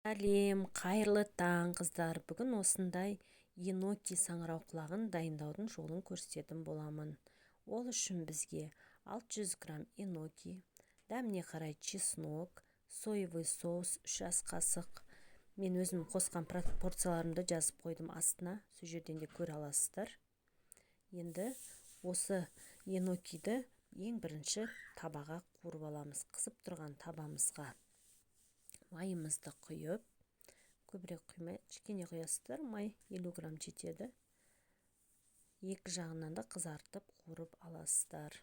Сәлем, қайырлы таң, қыздар! Бүгін осындай еноки саңырауқұлағын дайындаудың жолын көрсететін боламын. Ол үшін бізге 600 грамм еноки, дәміне қарай чеснок, соевый соус 3 ас қасық. Мен өзім қосқан пропорцияларымды жазып қойдым астына, сол жерден де көре аласыздар. Енді осы енокиді ең бірінші табаға қуырып аламыз. Қызып тұрған табамызға майымызды құйып, көбірек құймай, кішкене құясыздар, май 50 грамм жетеді. Екі жағынан да қызартып қуырып аласыздар.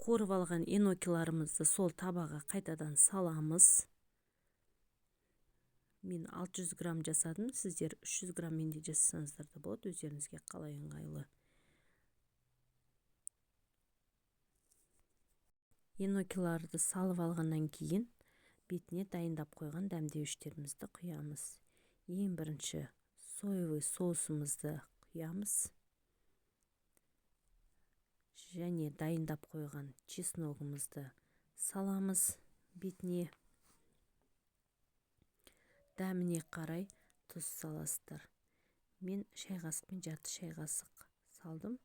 Қуырып алған енокиларымызды сол табаға қайтадан саламыз. Мен 600 грамм жасадым, сіздер 300 грамммен де жасасаңыздар да болады, өздеріңізге қалай ыңғайлы. Енокиларды салып алғаннан кейін бетіне дайындап қойған дәмдеуіштерімізді құямыз. Ең бірінші соевый соусымызды құямыз. Және дайындап қойған чесногымызды саламыз бетіне. Дәміне қарай тұз саласыздар. Мен шай қасықпен жарты шай қасық салдым.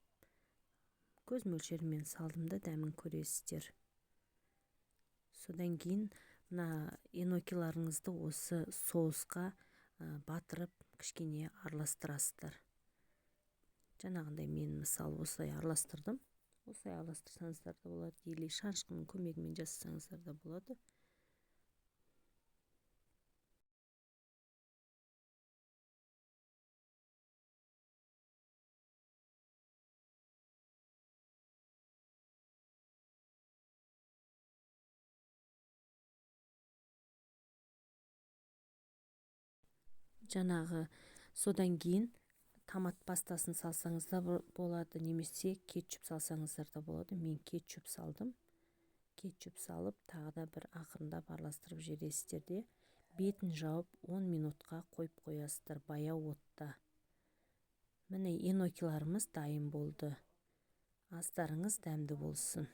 Көз мөлшерімен салдым да дәмін көресіздер. Содан кейін мына енокиларыңызды осы соусқа батырып кішкене араластырасыздар. Жаңағындай мен мысалы осылай араластырдым. Осылай араластырсаңыздар да болады, или шанышқының көмегімен жасасаңыздар да болады. Жаңағы содан кейін томат пастасын салсаңыз да болады, немесе кетчуп салсаңыздар да болады. Мен кетчуп салдым. Кетчуп салып, тағы да бір ақырындап араластырып жібересіздер де, бетін жауып 10 минутқа қойып қоясыздар баяу отта. Міне, енокиларымыз дайын болды. Астарыңыз дәмді болсын.